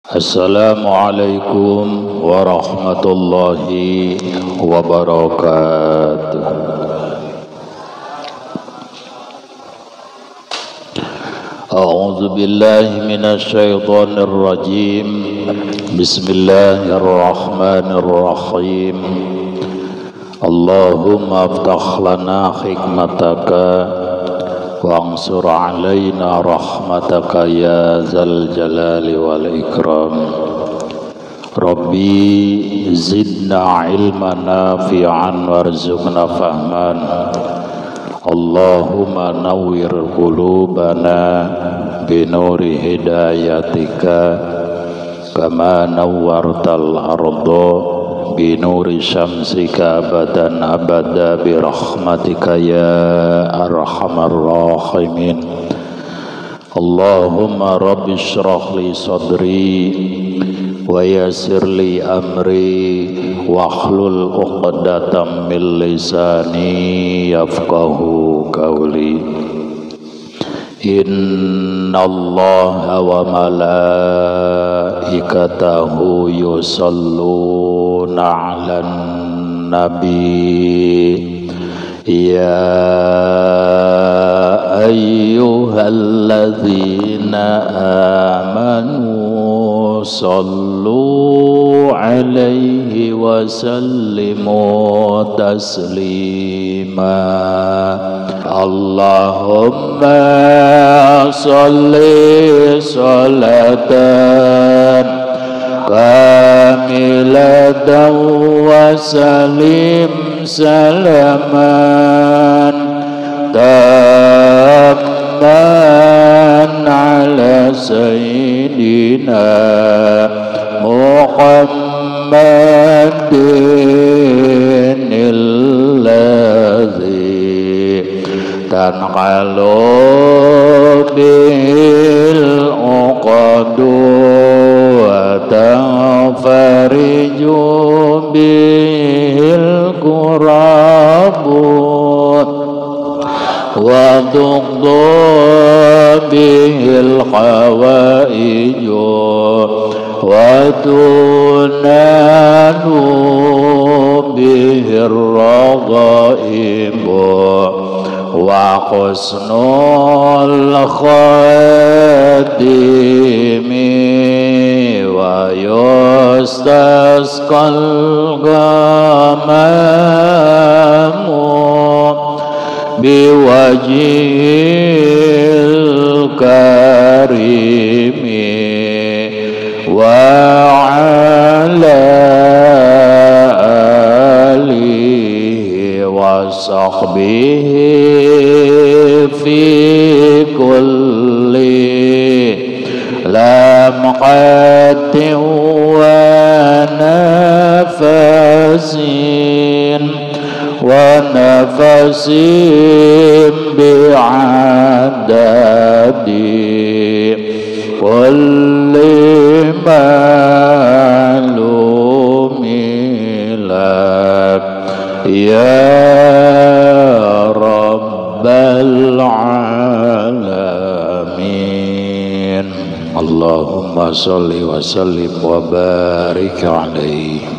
Assalamualaikum warahmatullahi wabarakatuh. A'udzu billahi minasyaitonir rajim. Bismillahirrahmanirrahim. Allahumma aftah lana hikmataka wansur alaina rahmataka ya zal jalali wal ikram. Rabbi zidna ilman nafi'an warzuqna fahman. Allahumma nawwir qulubana binuri hidayatika kama nawwartal arda binuri syamsika abadan abada birahmatika ya arhamar rahimin. Allahumma rabbi shrah li sadri wa yassir li amri wahlul 'uqdatam min lisani yafqahu qawli. Innallaha wa malaikatahu yusalluna 'alan nabi ya ayyuhalladzina amanu sallu 'alaihi wa sallimu taslima. Allahumma salli salatan kamilatan wa salim salaman tamman ala sayyidina Muhammadin alladzi tanqalu bil uqadu wa tanfariju bil kurabu wa tuqdu bihil hawaiju wa tunalu bihir ragaibu wa husnul khatimi wa yustasqal ghamamu biwajhil karimi wa ala alihi wa sahbihi fi kulli lamqatin wa nafasin wa nafasin bi'adadi kulli ma'lumi lak ya rabbal alamin. Allahumma salli wa sallim wa barik alaihi.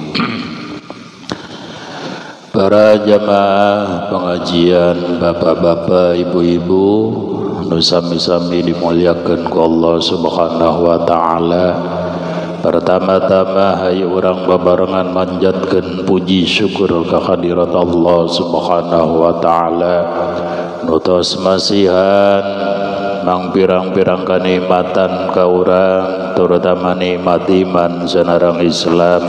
Para jamaah pengajian, bapak-bapak, ibu-ibu, nu sami-sami dimuliakan ku Allah Subhanahu wa taala. Pertama-tama hayu urang babarengan manjatkeun puji syukur ka hadirat Allah Subhanahu wa taala. Nu tos masihan mangpirang-pirang kanikmatan ka urang, terutama nikmat iman sanarang Islam.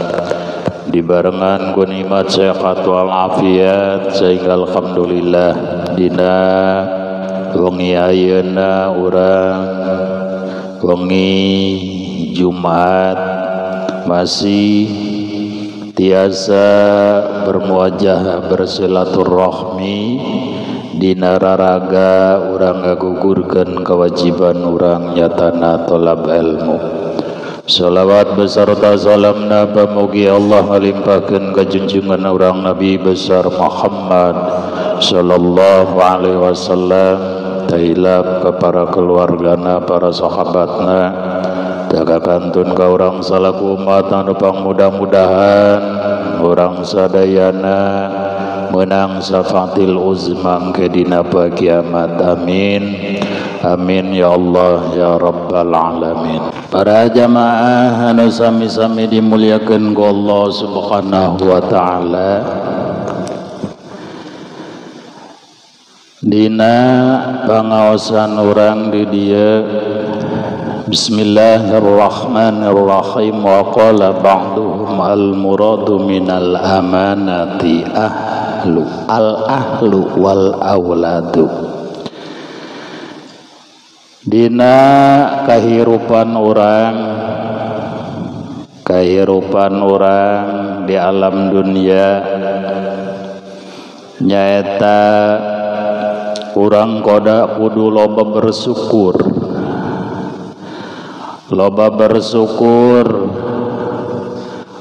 Dibarengan ku nikmat sehat wal afiat, sehingga alhamdulillah dina wengi ayeuna urang wengi Jumat masih tiasa bermuajah bersilaturahmi dina raraga urang ngagugurkeun kewajiban urang nyatana tolab ilmu. Salawat beserta salamna pamugi Allah ngalimpahkeun ka junjungan urang Nabi besar Muhammad sallallahu alaihi wasallam, tailap ka para keluargana, para sahabatna, Kantun ka urang salaku umat anu pangmudah-mudahan urang sadayana menang syafaatil uzma ke dina kiamat. Amin amin ya Allah ya rabbal alamin. Para jamaah anu sami-sami dimuliakeun ku Allah Subhanahu wa taala, dina pangaosan urang di dieu Bismillahirrahmanirrahim. Wa qala ba'duhum al-muradu minal amanati ahlu al-ahlu wal auladu. Dina kahirupan orang di alam dunia nyaeta urang koda kudu loba bersyukur. Loba bersyukur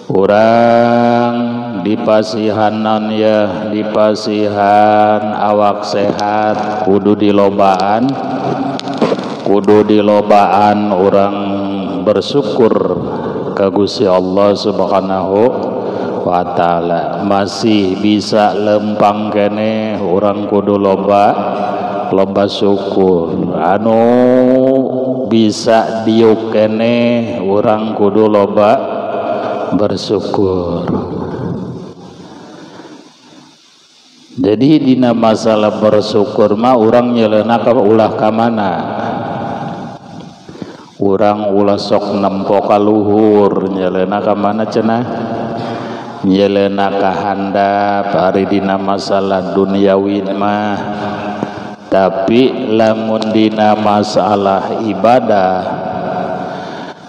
urang dipasihanan ya, dipasihan awak sehat kudu dilobaan, kudu dilobaan urang bersyukur ka Gusti Allah Subhanahu wa taala. Masih bisa lempang kene urang kudu loba loba syukur. Anu bisa diuk kene urang kudu loba bersyukur. Jadi dina masalah bersyukur mah urang nyeleuna ka ulah ka mana, urang ulah sok nempo ka luhur, nyeleuna ka mana cenah, nyeleuna ka handap ari dina masalah duniawi mah. Tapi lamun dina masalah ibadah,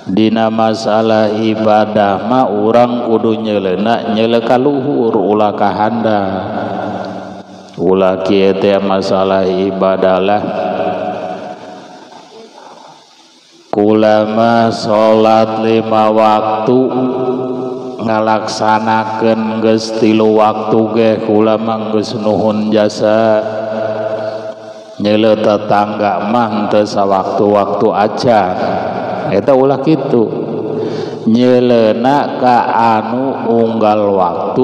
dina masalah ibadah mah urang kudu nyeleuna nyele ka luhur, ulah ka handap. Ulah kieu teh masalah ibadah lah. Kula mah salat 5 waktu ngalaksanakeun geus 3 waktu ge kula mah geus nuhun jasa. Nyele tetangga mah teu sawaktu-waktu acan. Eta ulah kitu. Nyeleuna ka anu unggal waktu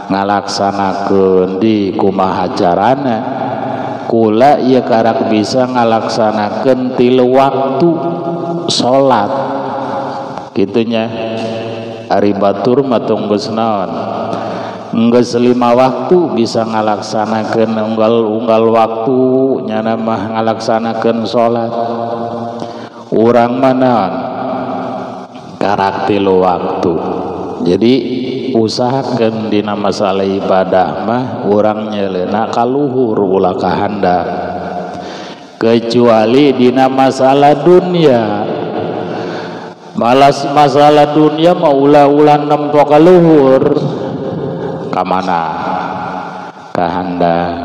ngalaksanakeun di kumaha carana. Kula ieu karak bisa ngalaksanakeun 3 waktu salat. Kitunya. Ari batur mah tong geus naon? Geus 5 waktu bisa ngalaksanakeun unggal-unggal waktu nyana mah ngalaksanakeun salat. Urang mah naon? Karak 3 waktu. Jadi usahakeun dina masalah ibadah mah urang nyeleuna ka luhur ulah ka handap. Kecuali dina masalah dunia. Malas masalah dunia mah ulah-ulah nempo ka luhur. Kamana ka handap.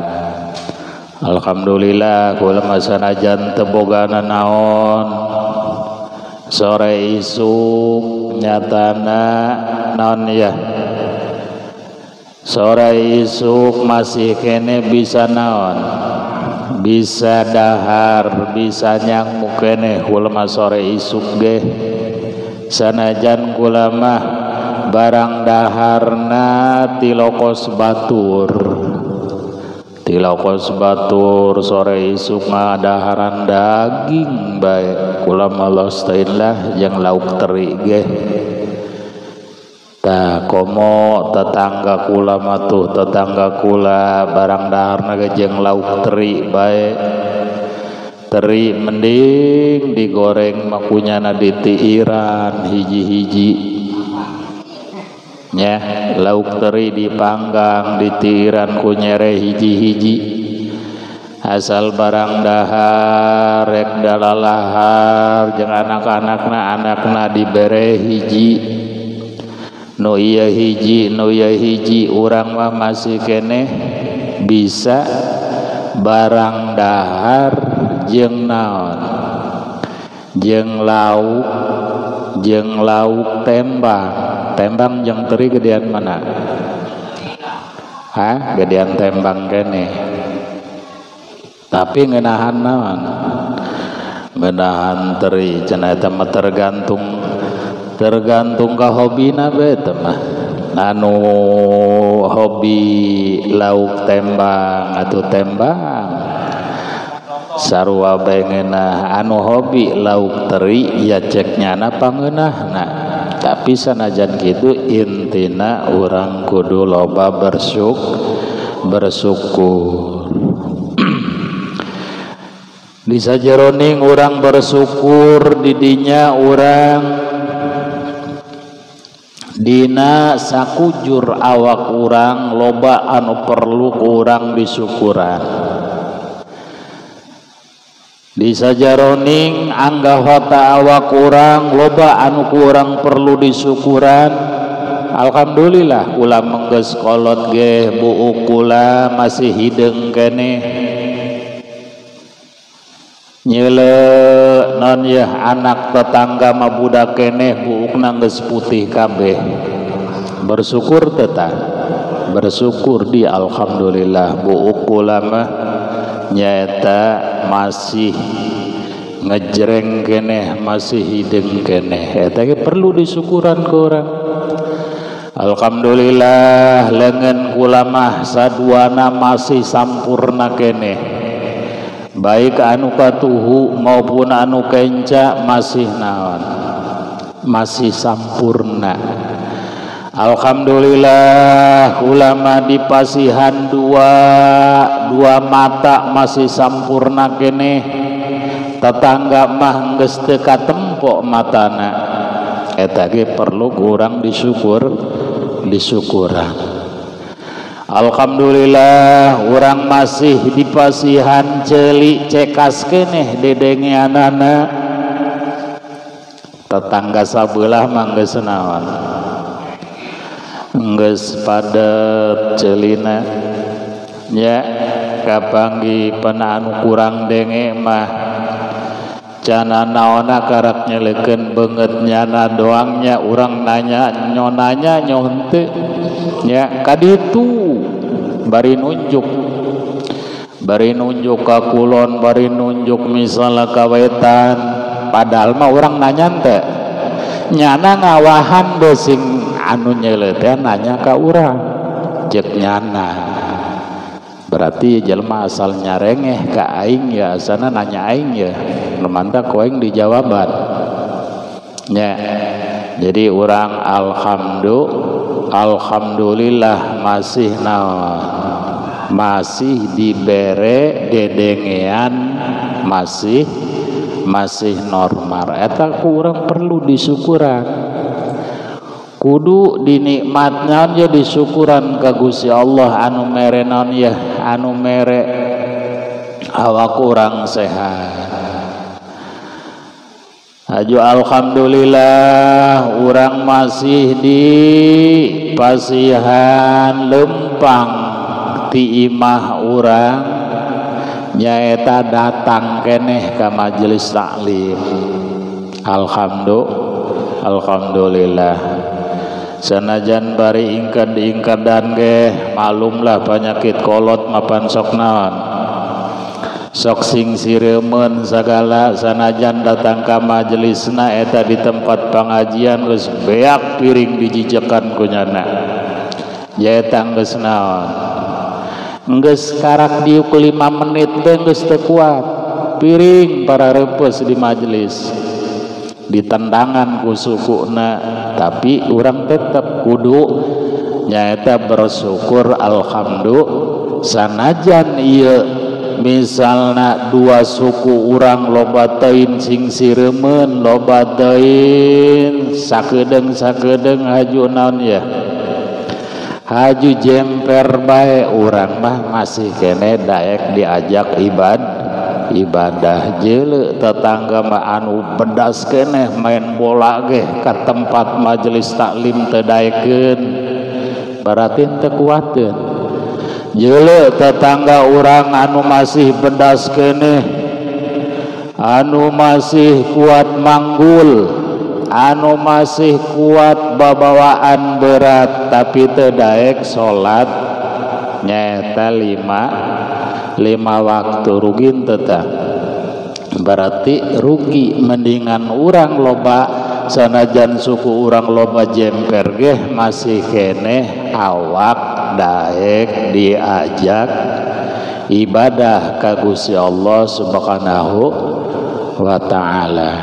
Alhamdulillah kula mah sanajan teu bogana naon, sore isuk nyatana naon ya, sore isuk masih kene bisa naon, bisa dahar, bisa nyangmu kene kula mah sore isuk ge. Sanajan kula mah barang daharna tilokos batur, tilokos batur sore isuk ngadaharan daging bae kula mah los teuing lah jeung lauk teri ge. Tah komo tetangga kula mah tuh, tetangga kula barang daharna ge jeung lauk teri bae. Teri mending digoreng makunyana ditiiran hiji-hiji nya, lauk teri dipanggang ditiiran ku nyere hiji-hiji. Asal barang dahar rek dalalahar jeung anak-anakna, anakna dibere hiji, nu ieu hiji, nu ieu hiji. Urang mah masih keneh bisa barang dahar jeung naon, jeung lauk tembang. Tembang jeung teri gedean mana? Hah? Gedean tembang kene. Tapi ngeunahan naon? Ngeunahan teri cenah eta mah tergantung ka hobina bae teh mah. Anu hobi lauk tembang atuh tembang sarua bae ngeunah, anu hobi lauk teri ya cek nyana pangeunahna. Tapi sanajan kitu intina urang kudu loba bersyukur. Di sajeroning urang bersyukur didinya urang dina sakujur awak urang loba anu perlu ku urang disyukuran. Di sajaroning anggahota awak urang loba anu ku urang perlu disyukuran. Alhamdulillah kula menggeus kolot ge buuk kula masih hideung keneh. Nyeule non yeuh anak tetangga mah budak keneh buukna geus putih kabeh. Bersyukur teu tah? Bersyukur di alhamdulillah buuk kula mah nyaeta masih ngejreng keneh, masih hideung keneh. Eta ge perlu disyukuran ku urang. Alhamdulillah leungeun kula mah saduana masih sampurna keneh. Baik anu katuhu maupun anu kenca masih naon, masih sampurna. Alhamdulillah ulama di pasihan dua mata masih sampurna keneh. Tetangga mah geus teu katempo matana. Eta ge perlu kurang disyukuran. Alhamdulillah urang masih di pasihan ceuli cekas keneh dedengeanana. Tetangga sabelah mah geus naon, geus padet ceulina nya. Kapanggi pena anu kurang denge mah cana naona karak nyeleukeun beungeut nyana doangnya urang nanya nyonanya nyoh henteu nya kaditu bari nunjuk ka kulon, bari nunjuk misalnya ka wetan, padahal mah urang nanya teh nyana ngawahan sing anu nyeuleuh teh nanya ka urang cek nyana. Berarti jelema asal nyarengeh ka aing ya asana nanya aing ya lumantak ku aing dijawaban nya. Jadi urang alhamdulillah masih naon, masih dibere dedengean, masih normal. Eta ku urang perlu disyukuran, kudu dinikmatnya ya disyukuran ka Gusti Allah anu mere naon ya, anu mere awak urang sehat. Aju alhamdulillah urang masih di pasihan lempang ti imah urang nyaeta datang keneh ka majelis taklim. Alhamdulillah. Sanajan bari ingkad-ingkadan ge malumlah penyakit kolot mapan sok naon, sok sing sireumeun sagala. Sanajan datang ka majelisna eta di tempat pengajian geus beak piring dijijekan ku nyana nyaeta geus naon, geus karak diuk 5 menit teh geus teu kuat piring para reupes di majelis ditendangan ku sukuna. Tapi urang tetep kudu nyaeta bersyukur alhamdulillah. Sanajan ieu misalna dua suku urang loba teuing sing sireumeun, loba teuing sakedeung-sakedeung haju naon ya, haju jemper bae, urang mah masih kene daek diajak ibadah. Jeuleuh tetangga mah anu pedas keneh main bola ge ka tempat majelis taklim teu daekeun, berarti teu kuateun. Jeuleuh tetangga urang anu masih pedas keneh, anu masih kuat manggul, anu masih kuat babawaan berat tapi teu daek salat nyaeta lima waktu, rugi teu tah? Berarti rugi, mendingan urang loba sanajan suku urang loba jemper geh masih keneh awak daek diajak ibadah ka Gusti Allah Subhanahu wa ta'ala.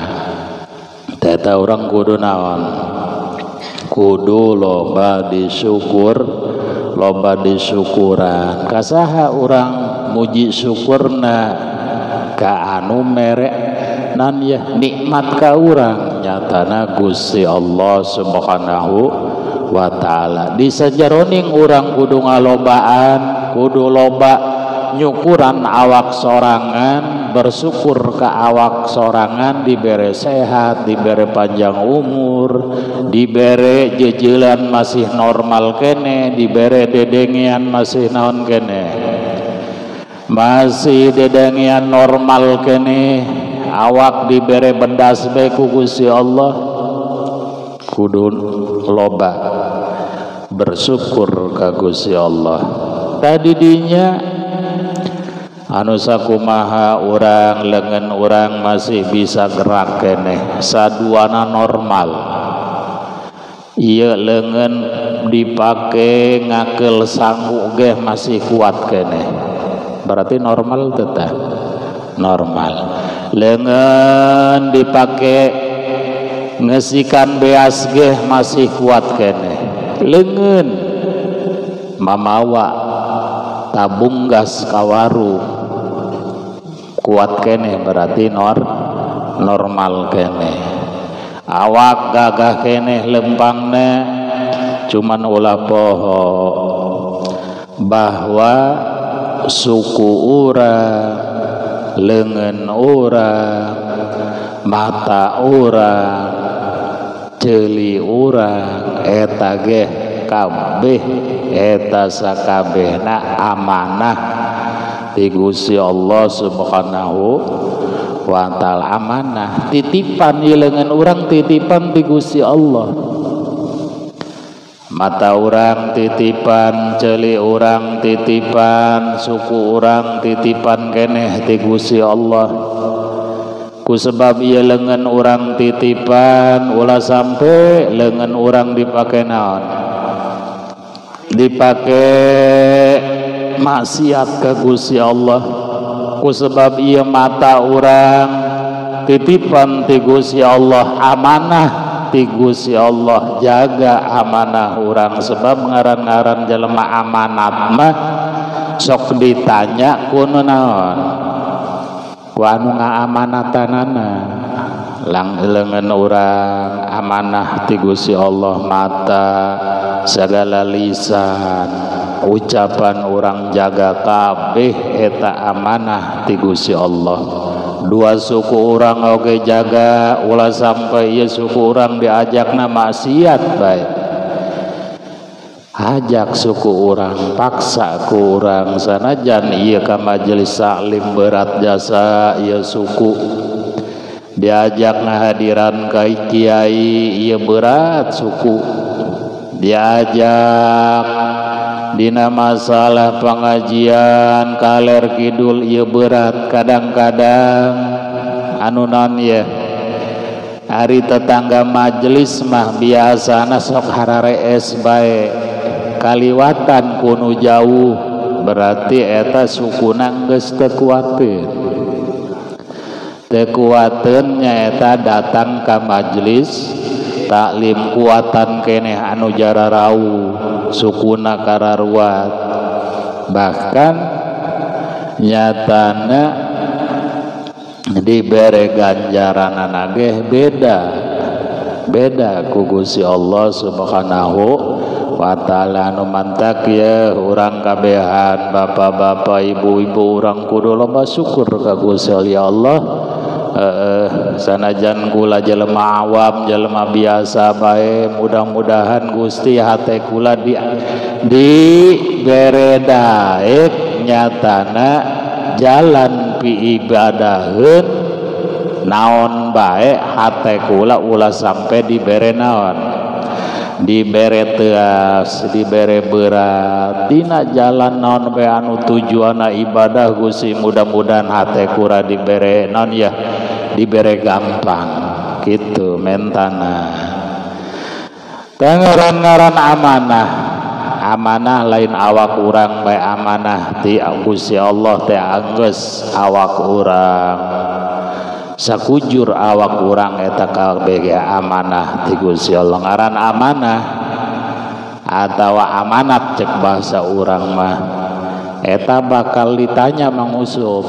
Eta urang kudu naon? Kudu loba disyukur, loba disyukuran. Kasaha urang muji syukurna ka anu mere nan ya nikmat ka urang nyatana Gusti Allah Subhanahu wa ta'ala. Di sajaroning urang kudu ngalobaan, kudu loba nyukuran awak sorangan, bersyukur ke awak sorangan, dibere sehat, dibere panjang umur, dibere jejelan masih normal kene, dibere dedengian masih naon kene, masih dedengian normal kene, awak dibere bendas bae ku Gusti Allah. Kudu loba bersyukur ka Gusti Allah. Tadi dinya anu sakumaha urang lengan urang masih bisa gerak keneh saduana normal, ieu lengan dipake ngakel sangu geh masih kuat keneh, berarti normal teteh normal. Lengan dipake ngesikan beas geh masih kuat keneh, lengan mamawa tabung gas kawaru kuat keneh, berarti normal keneh. Awak gagah keneh lempangna, cuman ulah poho bahwa suku urang, lengan urang, mata urang, ceuli urang eta geh kabeh eta sakabehna amanah ti Gusti Allah Subhanahu wa ta'ala. Amanah titipan ieu leungeun urang, titipan ti Gusti Allah. Mata urang titipan, ceuli urang titipan, suku urang titipan keneh ti Gusti Allah. Ku sebab ieu leungeun urang titipan, ulah sampe leungeun urang dipake naon? Dipake maksiat ke Gusti Allah. Ku sebab ieu mata urang titipan ti Gusti Allah, amanah ti Gusti Allah, jaga amanah urang. Sebab ngaran-ngaran jelema amanat mah sok ditanya ku nu naon, ku anu ngaamanatanana. Lang leungeun urang amanah ti Gusti Allah, mata segala lisan ucapan urang jaga kabeh eta amanah ti Gusti Allah. Dua suku urang oge jaga, ulah sampai ieu suku urang diajakna maksiat bae. Ajak suku urang, paksa ku urang sanajan ieu ka majelis taklim berat jasa ieu suku. Diajak ngahadiran ka kiai ieu berat suku. Diajak dina masalah pengajian kaler kidul ieu berat. Kadang-kadang anu naon ye ari tetangga majelis mah biasana sok hararees bae, kaliwatan kunu jauh, berarti eta sukuna geus teu kuateun. Teu kuateun nyaeta datang ka majelis taklim kuatan keneh anu jararau sukuna kararuat. Bahkan nyatana dibere ganjaranana ge beda beda ku Gusti Allah Subhanahu wa ta'ala. Anu mantak ye urang kabehan bapak-bapak ibu-ibu urang kudu loba syukur ka Gusti ya Allah. Sanajan kula jelema awam, jelema biasa bae, mudah-mudahan Gusti hate kula dibere daek nyatana jalan piibadaheun naon bae hate kula ulah sampai dibere naon, Dibere teas, dibere berat dina jalan naon bae anu tujuanna ibadah Gusti mudah-mudahan hate kura dibere naon ya dibere gampang gitu mentana. Ngaran-ngaran amanah, amanah lain awak urang bae amanah ti Gusti Allah teh anggeus awak urang. Sakujur awak urang eta kabeh amanah ti Gusti Allah. Ngaran amanah atawa amanat cek bahasa urang mah eta bakal ditanya Mang Usup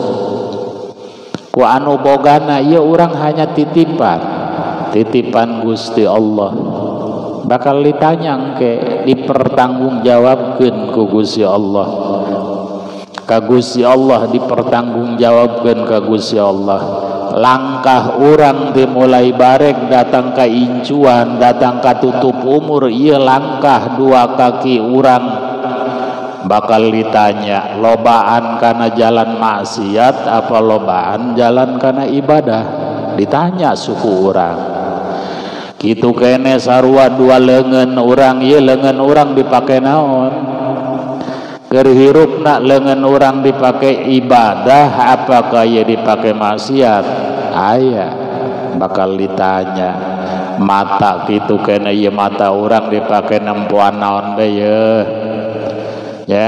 ku anu bogana ieu urang hanya titipan, titipan Gusti Allah. Bakal ditanya engke dipertanggungjawabkeun ku Gusti Allah. Ka Gusti Allah dipertanggungjawabkeun ka Gusti Allah. Langkah urang dimulai bareng datang ka incuan, datang ka tutup umur, ieu langkah dua kaki urang bakal ditanya lobaan kana jalan maksiat apa lobaan jalan kana ibadah, ditanya suku urang. Kitu kene sarua dua leungeun urang, ieu leungeun urang dipake naon? Keur hirupna leungeun urang dipake ibadah apakah ieu dipake maksiat? Aya bakal ditanya. Mata kitu kene ieu mata urang dipake nempoan naon bae ye? Ya,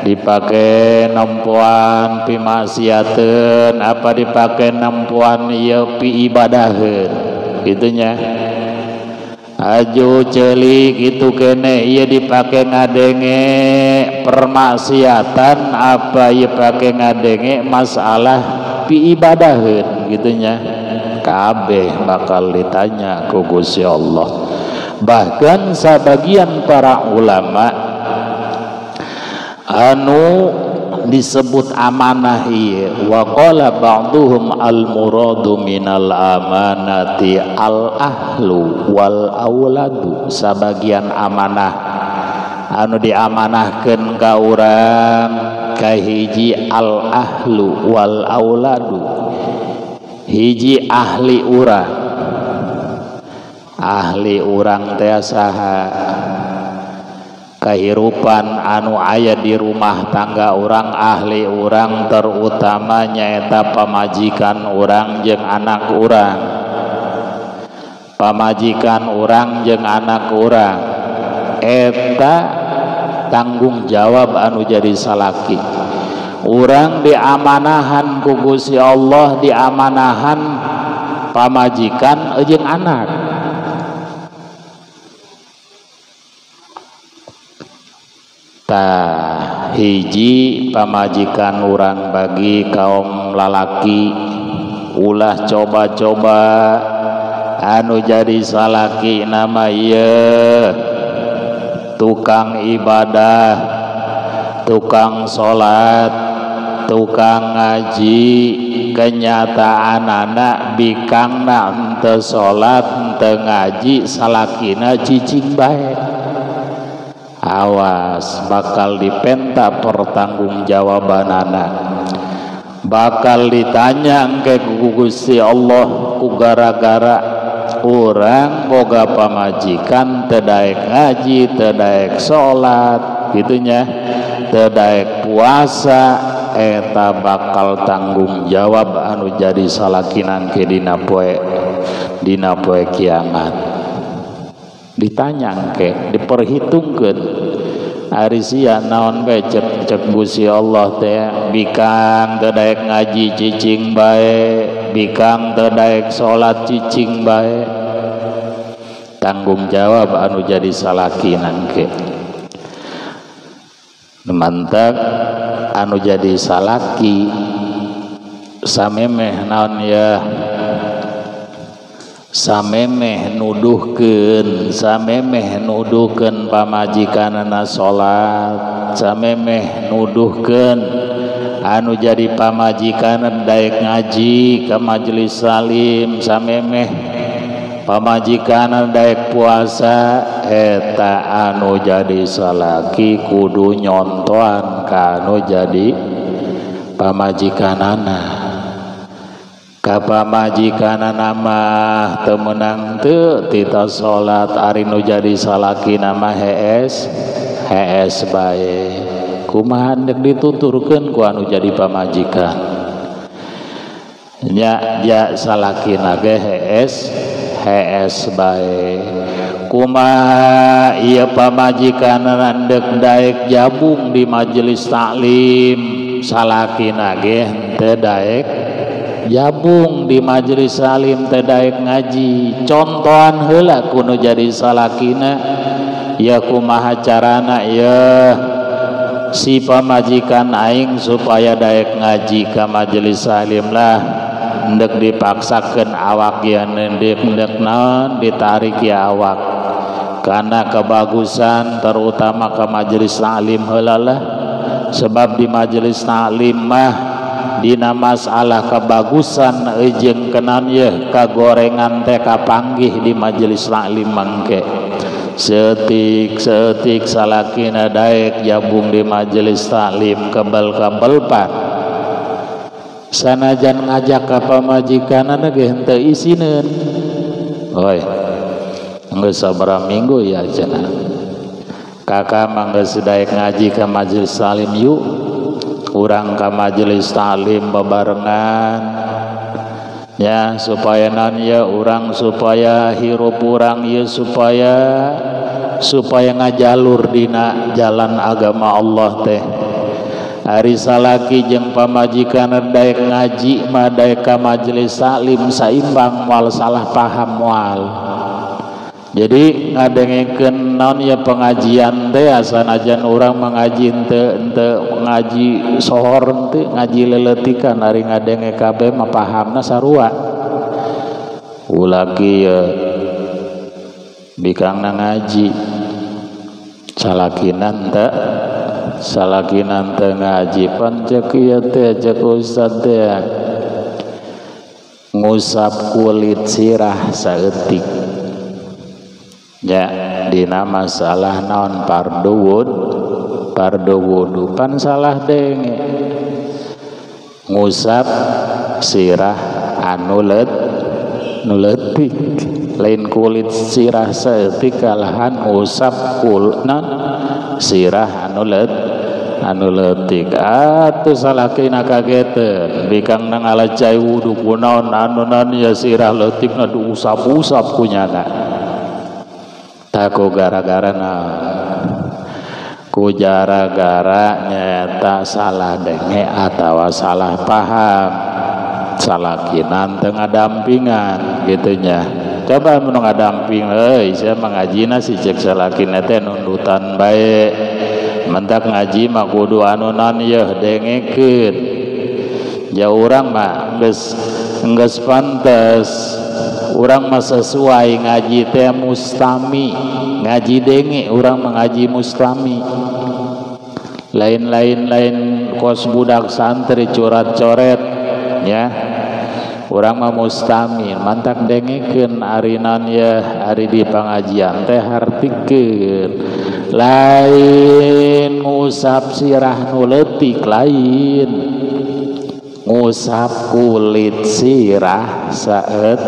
dipake nempoan pi maksiateun apa dipake nempoan ieu pi ibadaheun? Kitu nya. Aju celik itu kene ieu dipake ngadenge permaksiatan apa ieu pake ngadenge masalah pi ibadaheun gitu nya. Kabeh bakal ditanya ku Gusti Allah. Bahkan sebagian para ulama anu disebut amanah ieu wa qala ba'duhum al muradu minal amanati al ahlu wal auladu. Sabagian amanah anu diamanahkeun ka urang kahiji al ahlu wal auladu, hiji ahli urang. Ahli urang teh saha? Kehirupan anu aya di rumah tangga urang, ahli urang terutama nyaeta pamajikan urang jeung anak urang. Pamajikan urang jeung anak urang eta tanggung jawab anu jadi salaki. Urang diamanahan ku Gusti Allah, diamanahan pamajikan jeung anak. Tah hiji pamajikan urang bagi kaum lalaki ulah coba-coba anu jadi salaki nama ieu tukang ibadah, tukang salat, tukang ngaji, kenyataan anak bikangna henteu salat henteu ngaji salakina cicing bae. Awas bakal dipenta pertanggungjawabanana, bakal ditanya engke ku Gusti Allah ku gara-gara urang boga pamajikan teu daek ngaji, teu daek salat kitu nya, teu daek puasa, eta bakal tanggung jawab anu jadi salakinan ke dina poe kiamat. Ditanya engke, diperhitungkeun ari sia naon bae cek Gusti Allah teh bikang teu daek ngaji cicing bae, bikang teu daek salat cicing bae. Tanggung jawab anu jadi salakinan ke. Mantap anu jadi salaki samemeh naon ya, samemeh nuduhkeun, samemeh nuduhkeun pamajikanana salat, samemeh nuduhkeun anu jadi pamajikan daek ngaji ka majelis salim, samemeh pamajikan daek puasa, eta anu jadi salaki kudu nyontoan ka anu jadi pamajikanana. Ka pamajikanana mah teu meunang teu tita salat ari nu jadi salakina mah hees hees bae. Kumaha deuk dituturkeun ku anu jadi pamajikan nya ja salakina ge hees hees bae. Kumaha ieu pamajikanana deuk daek jabung di majelis taklim salakina ge henteu daek jabung di majelis salim teh daek ngaji. Contohan heula ku nu jadi salakina ya kumaha carana ya si pamajikan aing supaya daek ngaji ka majelis salim lah ndek dipaksakeun awak ya ndek ndek naon ditarik ya awak karena kebagusan terutama ke majelis taklim heula lah sebab di majelis taklim mah dina masalah kebagusan jeung kenan yeuh kagorengan teh kapanggih di majelis taklim mangke setik-setik salakina daek jabung di majelis taklim kebel-kebel pan sanajan ngajak ka pamajikanana ge henteu isineun. Oi geus sabaraha minggu ya cenah kakak mah geus daek ngaji ka majelis taklim yuk urang ka majelis taklim bebarengan ya supaya nan ya urang supaya hirup urang ya supaya supaya ngajalur dina jalan agama Allah teh. Ari salaki jeung pamajikan daek ngaji mah daek ka majelis taklim saimbang moal salah paham moal. Jadi ngadengekeun naon ya pengajian teh sanajan urang mengaji henteu henteu ngaji sohor henteu ngaji leletikan ari ngadenge kabeh mah pahamna sarua. Ulah kieu bikangna ngaji salakina teu salakina teu ngaji pan ceuk ieu teh ceuk ustad teh ngusap kulit sirah saeutik ya dina masalah naon fardu wudu pan salah denge ngusap sirah anu nu leutik lain kulit sirah saeutik kalahan ngusap kulit naon sirah anu anu leutik atuh salakina kageteun bikangna ngala cai wudu kunaon anu naon ya sirah leutikna diusap-usap ku nyana. Ku gara-gara ku gara-gara nyata salah denge atawa salah paham salakinan teu ngadampingan gitunya. Coba mun ngadamping euy sia mangajina si cek salakina teh nundutan bae mentak ngaji mah kudu anu naon yeuh dengekeun ja urang mah geus geus pantes urang mah sesuai ngaji teh mustami ngaji denge urang mengaji mustami lain-lain lain kos budak santri coret-coret ya urang mah mustami mantak dengekeun ari naon yeuh ari di pangajian teh hartikeun lain ngusap sirah nu leutik lain ngusap kulit sirah saeut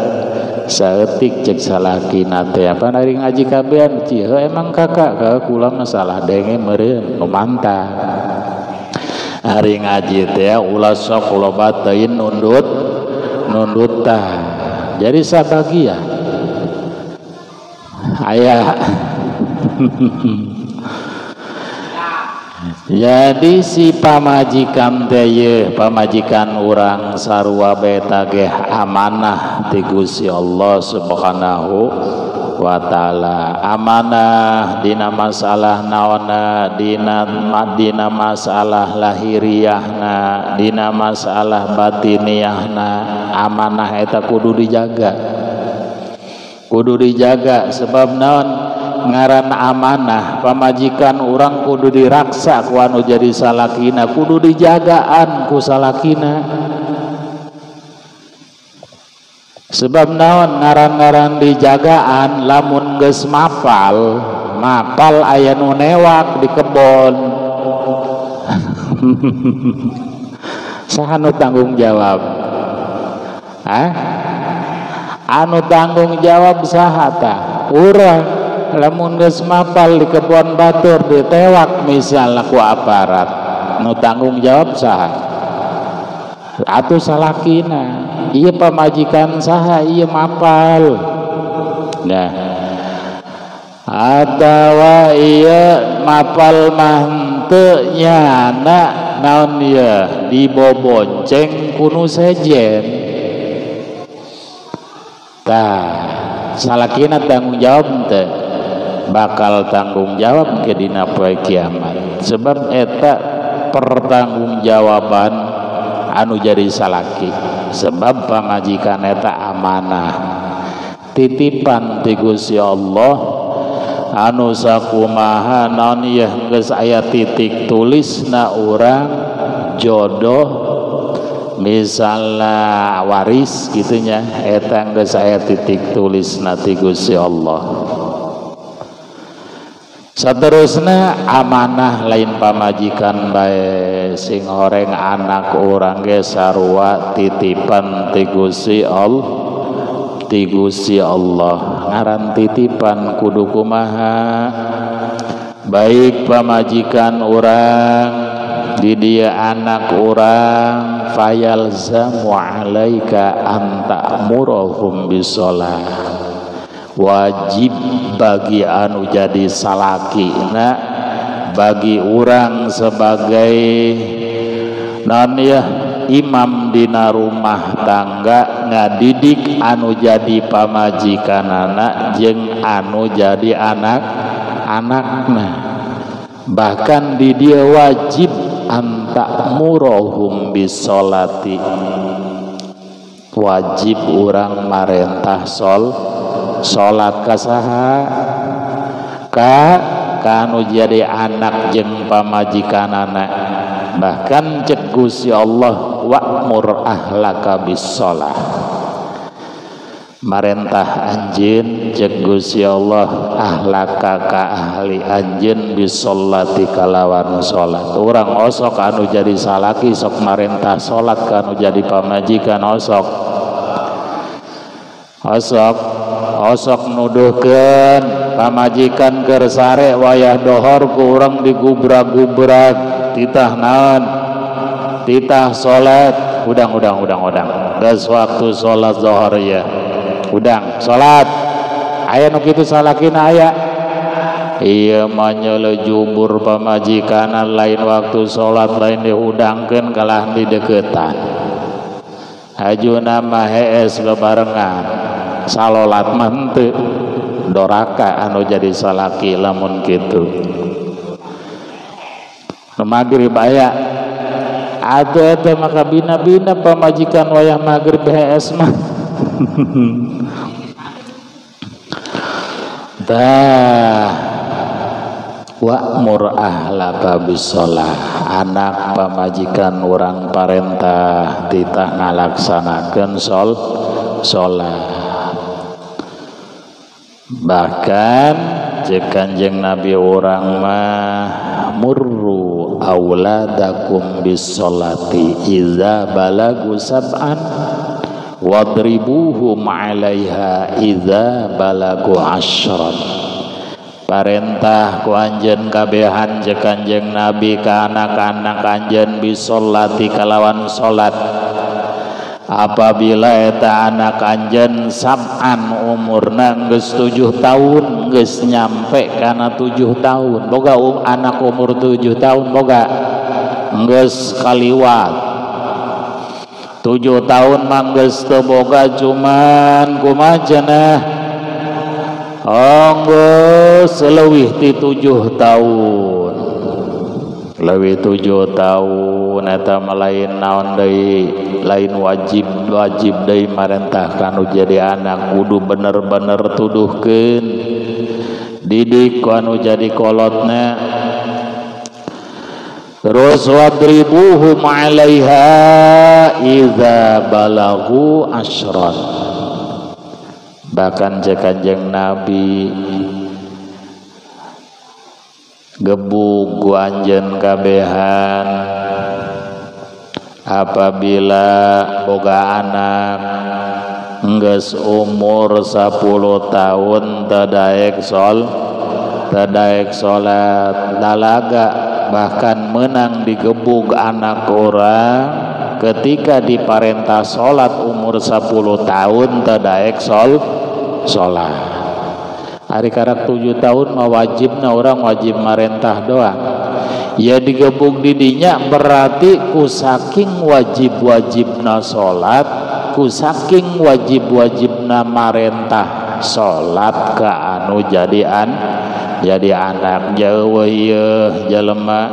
saeutik cek salakina teh apa ari ngaji kabehan cieu emang kakak ka kula masalah denge meureun nu mantap ari ngaji teh ulah sok loba teuing nundut nundutan jadi sabagia aya. Jadi si pamajikan teh yeuh pamajikan urang sarua beta ge amanah ti Gusti Allah Subhanahu wa taala. Amanah dina masalah naonna dina masalah lahiriahna dina masalah batiniahna amanah eta kudu dijaga. Kudu dijaga sebab naon ngaran amanah pamajikan urang kudu diraksa ku anu jadi salakina kudu dijagaan ku salakina sebab naon ngaran-ngaran dijagaan lamun geus mapal mapal aya nu newak di kebon saha nu tanggung jawab Hah? Anu tanggung jawab saha tah? Urang. Lamun geus mapal di kebon batur ditewak misalnya ku aparat, nu tanggung jawab saha? Atuh salakina. Ieu pamajikan saha ieu mapal. Nah, atawa ieu mapal mah henteu nyana naon ieu dibobonceng ku nu sejen. Tah, salakina tanggung jawab teh bakal tanggung jawab ke dina poe kiamat. Sebab eta pertanggungjawaban anu jadi salaki. Sebab pamajikan eta amanah titipan ti Gusti Allah anu sakumaha naon ieu geus aya titik tulisna urang jodoh misalnya waris gitunya eta geus aya titik tulisna ti Gusti Allah. Seterusnya amanah lain pamajikan bae sing horeng anak urang ge sarua titipan ti Gusti Allah, ti Gusti Allah. Ngaran titipan kudu kumaha? Baik pamajikan urang di dia anak urang fayalzamu alaika an ta'murahum bisolah. Wajib bagi anu jadi salaki na bagi urang sebagai non ya imam dina rumah tangga ngadidik anu jadi pamajikanana jeung anu jadi anak anakna. Bahkan di dia wajib antakmurohum bisolati, wajib urang marentah salat ka saha? Ka kanu jadi anak jeung pamajikanana. Bahkan cek Gusti Allah wa'mur ahlaka bis-shalah, marentah anjeun cek Gusti Allah ahlaka ka ahli anjeun bis-sholati kalawan salat. Urang osok anu jadi salaki sok marentah salat ka anu jadi pamajikan osok osok osok nuduhkeun pamajikan keur sare wayah dohor ku urang digubrak-gubrak titah naon titah salat udang udang udang udang geus waktu salat zohor ya udang salat aya nu kitu salakina aya ieu mah nyeuleuh jubur pamajikanan lain waktu salat lain dihudangkeun kalah dideukeutan hajuna mah hees bebarengan salolat mah henteu doraka anu jadi salaki lamun kitu. Nu magrib aya atuh eta maka bina-bina pamajikan wayah magrib hees mah. Tah wa'mur ahlaka bisolah, anak pamajikan urang parentah titah ngalaksanakeun salat. Bahkan cek Kanjeng Nabi urang mah murru auladakum bisolati idza balagu sab'an wadribuhum 'alaiha idza balagu asyran. Parentah ku anjeun kabehan cek Kanjeng Nabi ka anak-anak anjeun bisolati kalawan salat. Apabila eta anak anjeun sab'an umurna geus 7 tahun, geus nyampe kana 7 tahun. Boga anak umur 7 tahun boga geus kaliwat. 7 tahun mah geus teu boga cuman kumaha cenah? Oh, geus leuwih ti 7 tahun. Leuwih 7 tahun eta mah lain naon deui, lain wajib wajib deui marentah kanu jadi anak kudu bener-bener tuduhkeun didik ku anu jadi kolotna. Terus wadribuhum 'alaiha idza balagu asyran. Bahkan cek Kanjeng Nabi gebug ku anjeun kabehan Apabila boga anak geus umur 10 tahun teu daek salat lalaga bahkan menang digebug anak orang ketika diparentah salat umur 10 tahun teu daek salat. Ari karak 7 tahun mah wajibna orang wajib marentah doang. Ya digebug didinya berarti ku saking wajib-wajibna salat, ku saking wajib-wajibna marentah salat ka anu jadian jadi anak. Jauh ieu jelema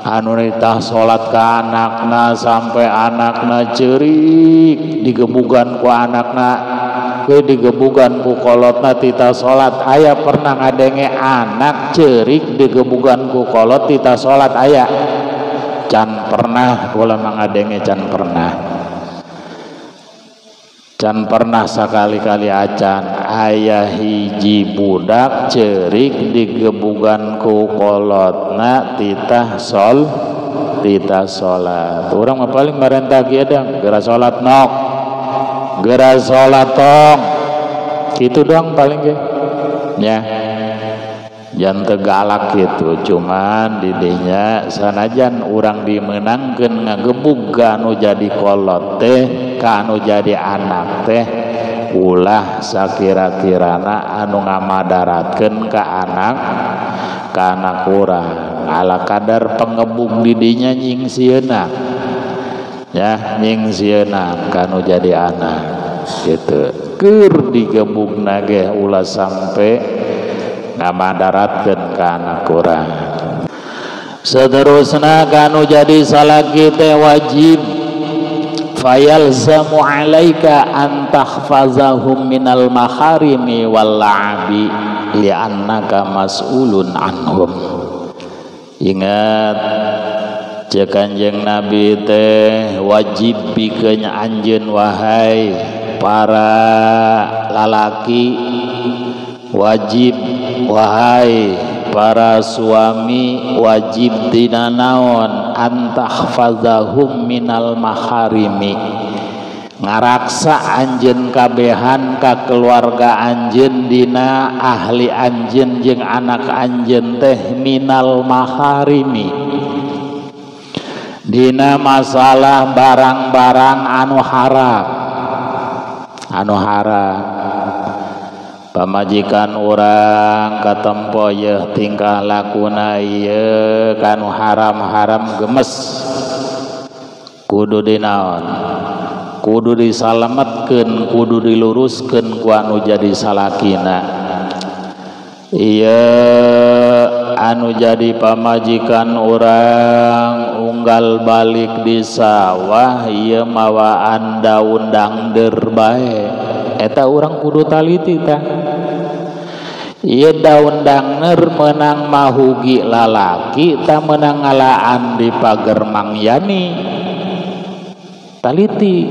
anu nitah salat ka anakna sampai anakna ceurik digebugan ku anakna, ke digebugan ku kolotna tita salat. Aya pernah ngadenge anak ceurik digebugan ku kolot tita salat? Aya can pernah, kula mah ngadenge can pernah, can pernah sakali-kali acan. Aya hiji budak ceurik digebugan ku kolotna titah salat. Urang mah paling marentah kieu dang, geura salat nok, geura salat tong, kitu doang paling ge nya. Jangan tegalak gitu, cuman didinya sanajan urang dimenangkeun ngagebug ka anu jadi kolot teh, ka anu jadi anak teh, ulah sakira-kirana anu ngamadaratkeun ka anak urang. Ala kadar pengebug didinya nyingsieunan ya, nyingsieunan ka anu jadi anak gitu. Keur digebugna ge ulah sampe ngamadaratkeun ka anak urang. Seterusna kanu jadi salaki teh wajib fayalzamu alaika an tahfazahum minal maharimi wal la'abi li'annaka mas'ulun anhum. Ingat ceuk Kanjeng Nabi teh wajib bikeun anjeun wahai para lalaki, wajib wahai para suami, wajib dina naon antahfazahum minal maharimi, ngaraksa anjeun kabehan ka keluarga anjeun dina ahli anjeun jeung anak anjeun teh minal maharimi, dina masalah barang-barang anu haram, anu haram. Pamajikan urang katempo yeuh tingkah lakuna ieu kanu haram-haram gemes, kudu dinaon, kudu disalametkeun, kudu diluruskeun ku anu jadi salakina. Ieu anu jadi pamajikan urang unggal balik di sawah ieu mawaan daun dangder bae, eta urang kudu taliti tah. Ieu daun dangner menang mahugi lalaki ta menang ngalaan di pager Mang Yani, taliti.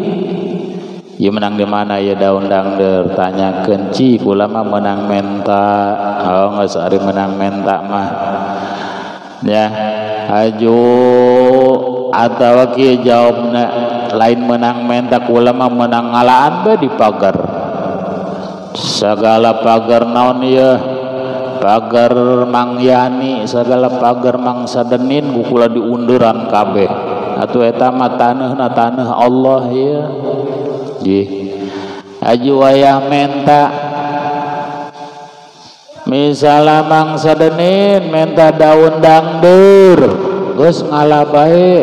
Ieu menang di mana ieu daun dangder, tanyakeun ci kula mah menang menta. Oh geus ari menang menta mah ya aju atawa kieu jawabna lain menang menta, kula mah menang ngalaan bae di pagar. Segala pagar naon ieu, pagar Mang Yani, segala pagar Mang Sadenin ku kula diunduran kabeh. Atuh eta mah taneuhna taneuh Allah ieu. Nggih. Aju wayah menta misalna Mang Sadenin menta daun dangdur, geus ngalah bae.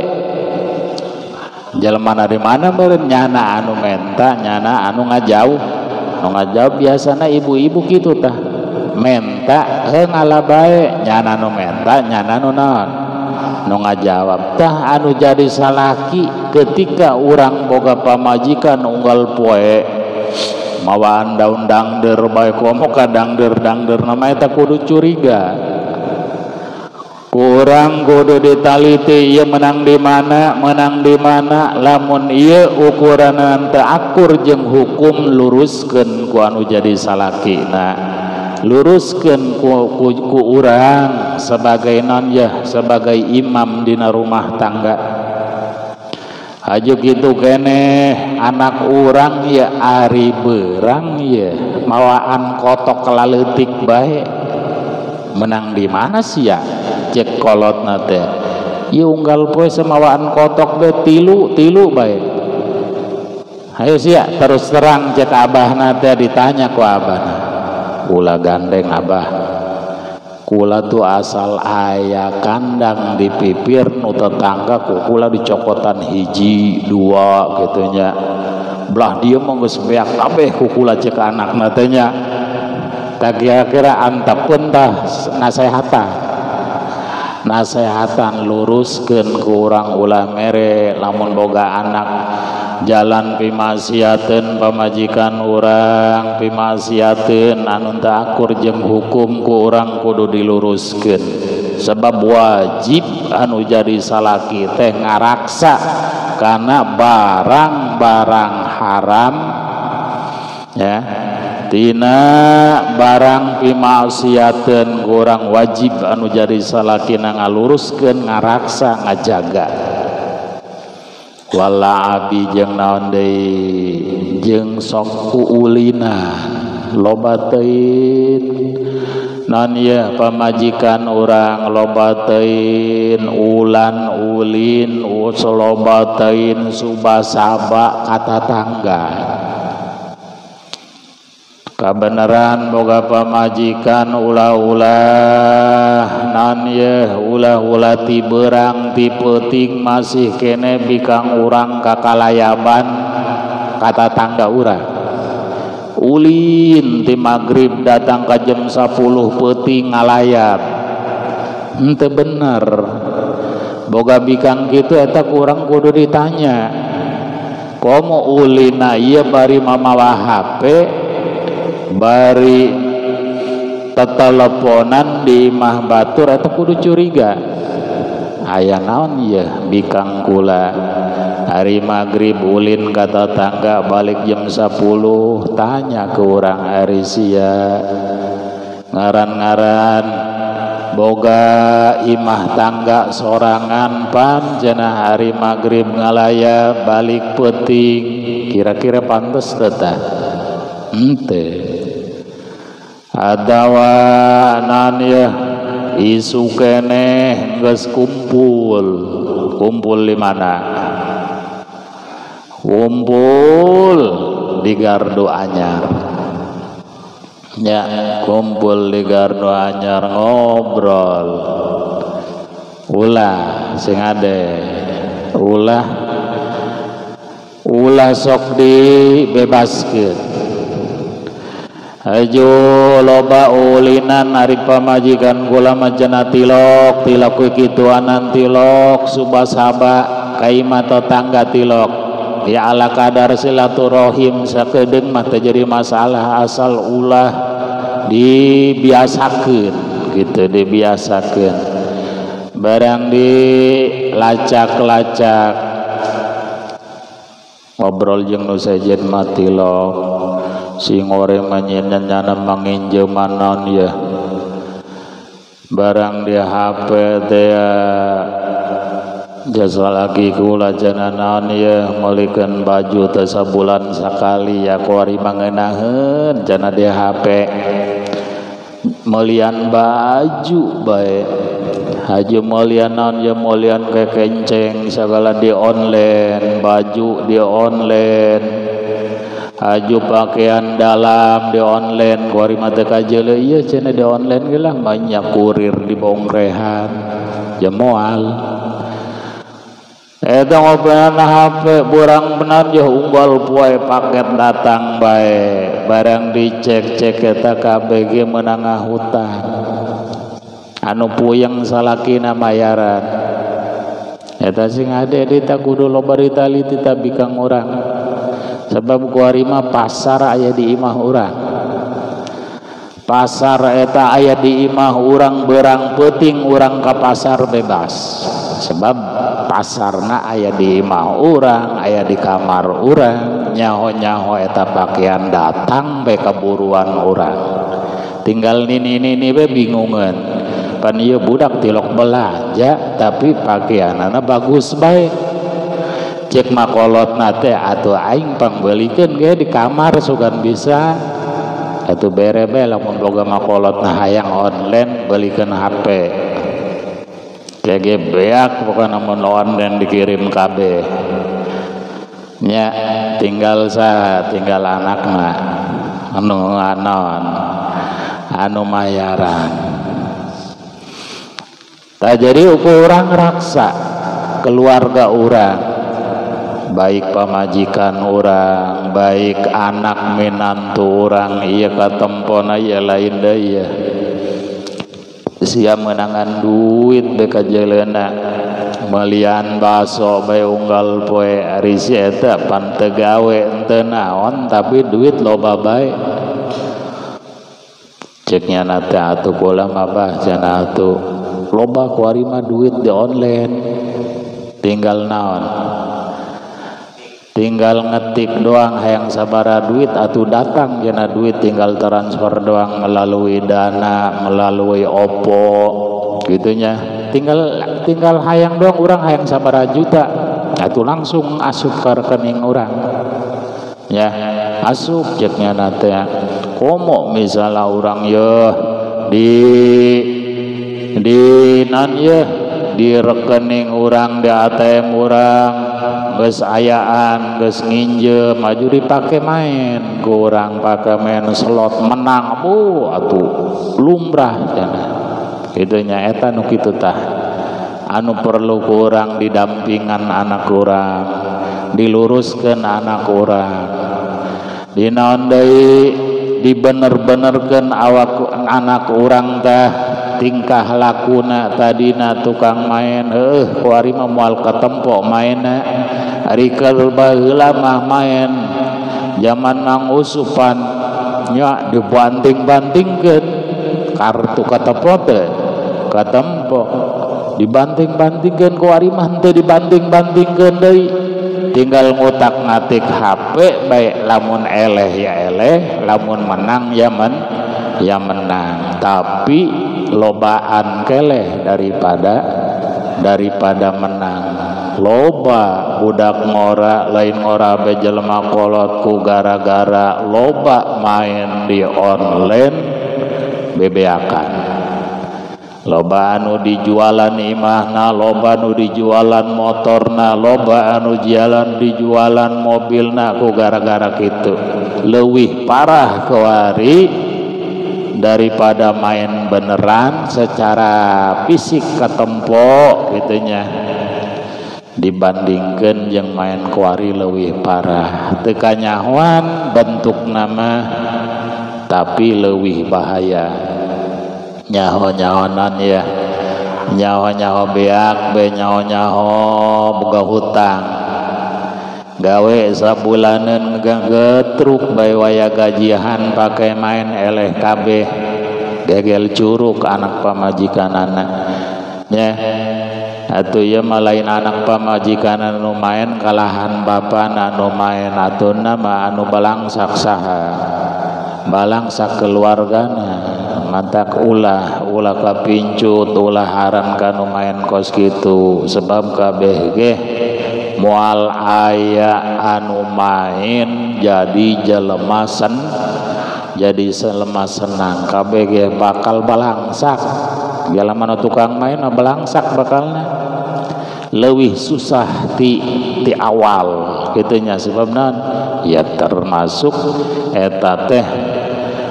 Jelema di mana meureun nyana anu menta, nyana anu ngajauh. Nu ngajauh biasana ibu-ibu kitu tah. Menta heuh ngalah bae, nyana nu menta, nyana nu naon? Nu ngajawab. Tah anu jadi salaki ketika urang boga pamajikan unggal poe mawaan daun dangder bae komo ka dangder-dangder nama eta kudu curiga. Kurang kudu ditaliti ieu menang di mana, menang di mana. Lamun ieu ukuran teu akur jeung hukum, luruskeun ku anu jadi salakina, luruskeun ku urang sebagai non ya, sebagai imam dina rumah tangga. Haju kitu keneh anak urang ya ari beurang ya mawaan kotok laleutik bae menang di mana sih ya cek kolotna teh ieu unggal poe semawaan kotok be tilu bae. Ayo sia terus terang cek abahna teh ditanya ku abahna kula gandeng abah kula tuh asal aya kandang di pipir nu tetangga ku kula dicokotan hiji dua gitu nya belah dieu mah geus beak kabeh ku kula cek anakna teh nya tah kira-kira antepeun tah nasehatan luruskeun ku urang ulah mere lamun boga anak jalan pimaksiateun pamajikan urang pimaksiateun anu teu akur jeung hukum ku urang kudu diluruskeun sebab wajib anu jadi salaki teh ngaraksa kana barang-barang haram ya tina barang pimaksiateun ku urang wajib anu jadi salaki ngaluruskeun ngaraksa ngajaga wala abi jeung naon deui jeung sok kuulina loba teuing naon ieu pamajikan urang loba teuing ulan ulin loba teuing subasaba ka tatangga kabeneran boga pamajikan ulah-ulah naon yeuh ulah-ulah ti beurang ti peuting masih kene bikang urang kakalayaban ka tatangga urang ulin ti magrib datang ka jam 10 peuting ngalayab henteu bener boga bikang kitu eta kurang kudu ditanya komo ulina ieu bari mamawa HP bari teteleponan di imah batur atau kudu curiga aya naon ieu bikang kula hari magrib ulin ka tetangga balik jam 10 tanya ke urang ari sia ngaran-ngaran boga imah tangga sorangan pan cenah hari magrib ngalaya balik peuting kira-kira pantes teu tah henteu adawa nan ya isu keneh geus kumpul di mana kumpul di gardu anyar ya kumpul di gardu anyar ngobrol ulah sing ade ulah ulah sok dibebaskeun hajo loba ulinan ari pamajikan kula mah cenah tilok tilok kituanan tilok subasaba ka imah tetangga tilok ya ala kadar silaturahim sakedeung mah teu jadi masalah asal ulah dibiasakeun gitu dibiasakeun barang dilacak-lacak ngobrol jeung nu sejen mah tilok sing oreng nyana manginjeuman naon ya barang di HP teh jasa lagi kula cenah naon ya meulikeun baju teh sabulan sakali ya kuari mangenaheun cenah di HP meulian baju bae haji meulian naon ya meulian kekenceng sagala di online baju di online aju pakaian dalam di online kuari mah teu kajeuleuh ieu cenah di online ge lah banyak kurir di bongrehan jemoal eta ngobrolna HP burang benar jeung unggal poe paket datang bae barang dicek-cek eta kabeh ge meunang ngahutang anu puyeng salakina mayaran eta sing ade di kudu loba ditaliti ta bikang urang sebab kuari mah pasar aya di imah urang pasar eta aya di imah urang berang peuting urang ka pasar bebas sebab pasarna aya di imah urang aya di kamar urang nyaho-nyaho eta pakaian datang bae kaburuan urang tinggal nini-nini be bingungeun pan ieu budak tilok belanja tapi pakaianana bagus bae. Cek makolotna teh atuh aing pangbeulikeun ge di kamar sugan bisa. Atuh bere bae lamun boga makolotna hayang online beulikeun HP. Ge beak pokona mun online dikirim kabeh. Nya tinggal saha tinggal anakna anu anon anu mayaran. Tah jadi urang raksa keluarga urang, baik pamajikan urang, baik anak minantu urang, ieu katempona ieu lain deui ieu. Sia meunangan duit bae ka jeleuna, melian baso bae unggal poe ari si eta pan teu gawe henteu naon tapi duit loba bae. Cek nyana teh atuh bola mah bah cenah atuh loba kuari mah duit di online tinggal naon, tinggal ngetik doang hayang sabara duit atuh datang jana duit, tinggal transfer doang melalui Dana, melalui Oppo gitunya, tinggal hayang doang urang hayang sabara juta atuh langsung asup ke rekening urang ya, asup ceknya nate. Komo misalnya urang ye di nan ye di rekening urang, di ATM urang geus ayaan geus nginjem maju dipake main kurang pake main slot menang bu atuh lumrah cenah kitu nya. Eta nu kitu tah anu perlu kurang didampingan anak urang, diluruskeun anak urang, dinaon deui dibener-benerkeun awak anak urang tah tingkah lakuna tadina tukang main heuh kuari mah moal katempo maenna. Ari keur baheula mah main zaman mang usupan nya dibanting-bantingkeun kartu katempo teh katempo dibanting-bantingkeun kuari mah henteu dibanting-bantingkeun deui, tinggal ngutak-ngatik HP bae lamun eleh ya eleh, lamun menang ya ya menang, tapi lobaan keleh daripada menang. Loba budak ngora lain ngora be jelema kolot ku gara-gara loba main di online bebeakan. Loba anu dijualan imahna, loba anu dijualan motorna, loba anu jalan dijualan mobilna ku gara-gara kitu. Leuwih parah kuari daripada main beneran secara fisik ketempo gitunya dibandingkan yang main kuari leuwih parah. Teu kanyahoan bentuk nama tapi leuwih bahaya. Nyaho-nyahonan ya, nyaho-nyaho beak be nyaho-nyaho boga hutang gawe sabulaneun getruk bae waya gajian pakai main eleh kabeh gegel curug anak pamajikanana nya. Atuh ieu mah lain anak pamajikan anu main kalahan bapana anu main atuna mah anu balangsak saha, balangsak keluargana. Mantak ulah kapincut ulah haran kanu main kos kitu sebab kabeh ge moal aya anu main jadi jelema jadi jelema senang kabeh ge bakal balangsak. Jelema nu tukang main balangsak bakalna leuwih susah ti awal kitunya sebab naon ya termasuk eta teh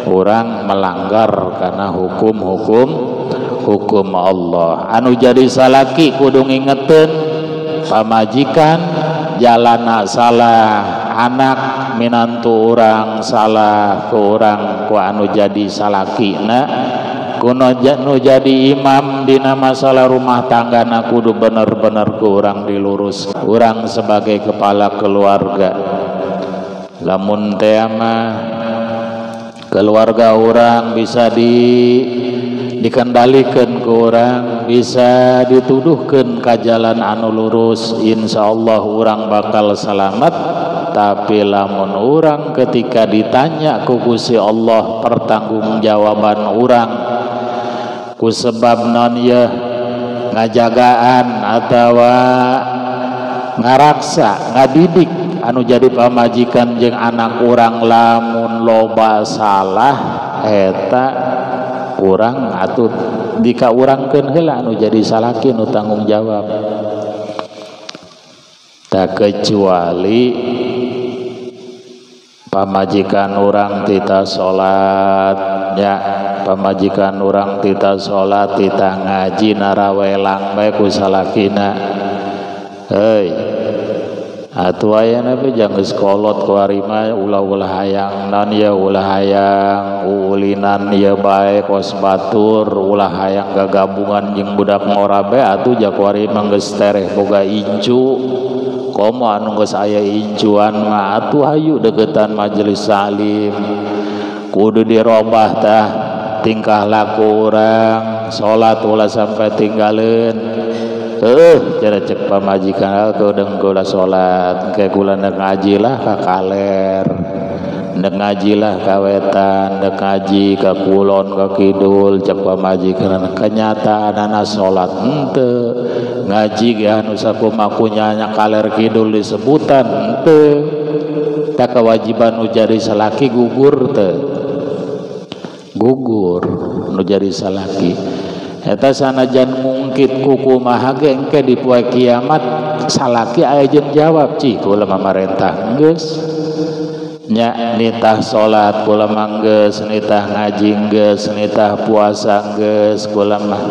orang melanggar karena hukum-hukum hukum Allah. Anu jadi salaki kudu ngingeteun pamajikan jalana salah, anak minantu orang salah ku urang ku anu jadi salakina kuno nu jadi imam dina masalah rumah tanggana kudu bener-bener ku urang dilurus, urang sebagai kepala keluarga. Lamun teh mah keluarga orang bisa dikendalikan ke orang, bisa dituduhkan ke jalan anu lurus, insyaallah orang bakal selamat. Tapi lamun orang ketika ditanya ku Gusti Allah pertanggungjawaban orang ku sebab non ye ngajagaan atawa ngaraksa ngadidik anu jadi pamajikan jeung anak urang lamun loba salah eta urang atuh dikaurangkeun heula anu jadi salaki nu tanggung jawab. Tak kecuali pamajikan urang tita salat ya, pamajikan urang tita salat tita ngaji narawelang bae ku salakina. Heuy atuh aya na be jang geus kolot ku ari mah ulah-ulah hayang naon ya, ulah hayang uulinan ya bae kos batur, ulah hayang gagabungan jeung budak ngora bae atuh ja ku ari mah geus tereh boga incu. Komo anu geus aya incuan mah atuh hayu deukeutan majelis taklim kudu dirobah tah tingkah laku urang, salat ulah sampai tinggalin. Cara cek pamajikan keudeng kula salat, engke kula nek ngaji lah ka kaler, nek ngaji lah ka wetan, nek ngaji ka kulon ka kidul, cek pamajikan kenyataanana salat henteu, ngaji ge anu sakumakunya nya kaler kidul disebutan henteu. Tak kewajiban nu jadi salaki gugur teu, gugur nu jadi salaki. Eta sanajan ngungkit kuku maha ge engke di poe kiamat salaki aya jeung jawab, cih kula mamarentah geus nya, nitah salat kula mah geus, nitah ngaji geus, nitah puasa geus kula mah.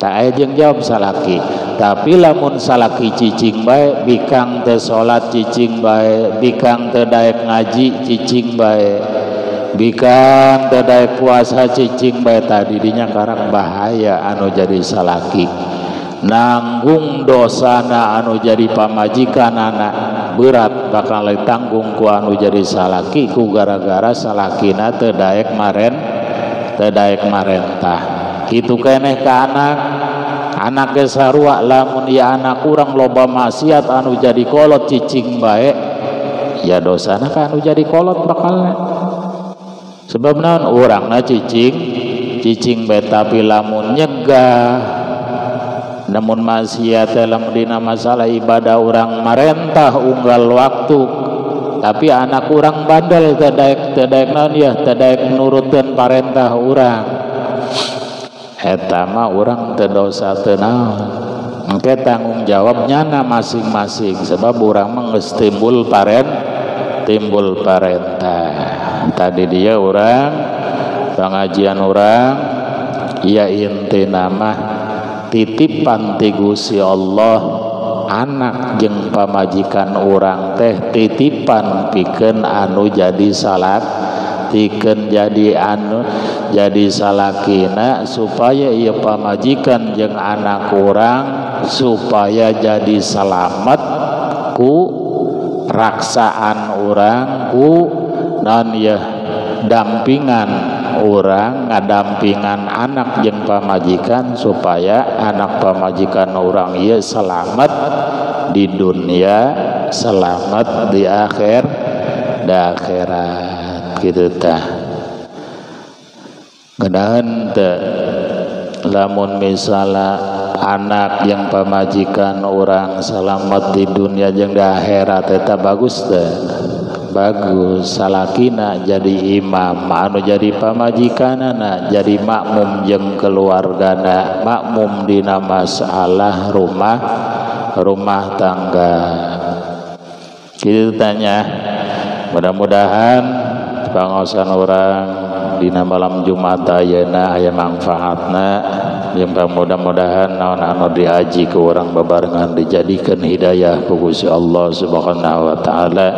Tak aya jeung jawab salaki. Tapi lamun salaki cicing bae, bikang teu salat cicing bae, bikang teu daek ngaji cicing bae, bikang teu daek puasa cicing bae, tadi dinya karak bahaya anu jadi salaki. Nanggung dosana anu jadi pamajikan anak berat bakal ditanggung ku anu jadi salaki ku gara-gara salakina teu daek maren, teu daek marentah. Kitu keneh ka anak, anak ge sarua lamun ieu anak urang loba maksiat anu jadi kolot cicing bae, ya dosana ka anu jadi kolot bakalna. Sebab naon urangna cicing, cicing bae, tapi lamun nyegah namun maksiat dalam dina masalah ibadah urang marentah unggal waktu, tapi anak urang bandel teu daek, teu daek naon ya, teu daek nurutkeun parentah urang, eta mah urang teu dosa teu naon. Engke tanggung jawab nyana masing-masing sebab urang mah geus timbul paren, timbul parentah. Tadi dia urang pengajian urang ya intina mah titipan ti Gusti Allah, anak jeung pamajikan urang teh titipan pikeun anu jadi salat, pikeun jadi anu jadi salakina supaya ieu pamajikan jeung anak urang supaya jadi selamat ku raksaan urang, ku naon ya dampingan urang, ngadampingan anak jeung pamajikan supaya anak pamajikan urang ieu selamat di dunia, selamat di akhir, di akhirat gitu tah. Ngeunaan teu lamun misalnya anak yang pamajikan orang selamat di dunia jeung di akhirat eta bagus teu? Bagus. Salakina jadi imam, anu jadi pamajikanana jadi makmum jeung keluargana, makmum dina masalah rumah, rumah tangga. Kitu tanya. Mudah-mudahan pangaosan urang dina malam Jumat ayeuna aya mangfaatna, jeung mudah-mudahan naon anu diaji ku urang babarengan dijadikeun hidayah ku Gusti Allah Subhanahu wa taala.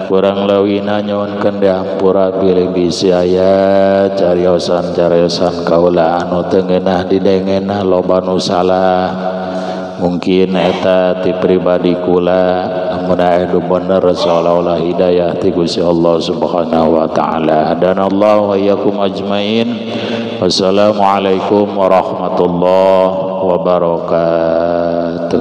Kurang leuwihna nyuhunkeun dihampura bilih bisi aya cariosan-cariosan kaula anu teu ngeunah didengeuna loba nu salah. Mungkin eta ti pribadi kula, namun aya nu bener seolah-olah hidayah ti Gusti Allah Subhanahu wa taala. Dan Allah wa iyyakum ajmain. Wassalamualaikum warahmatullahi wabarakatuh.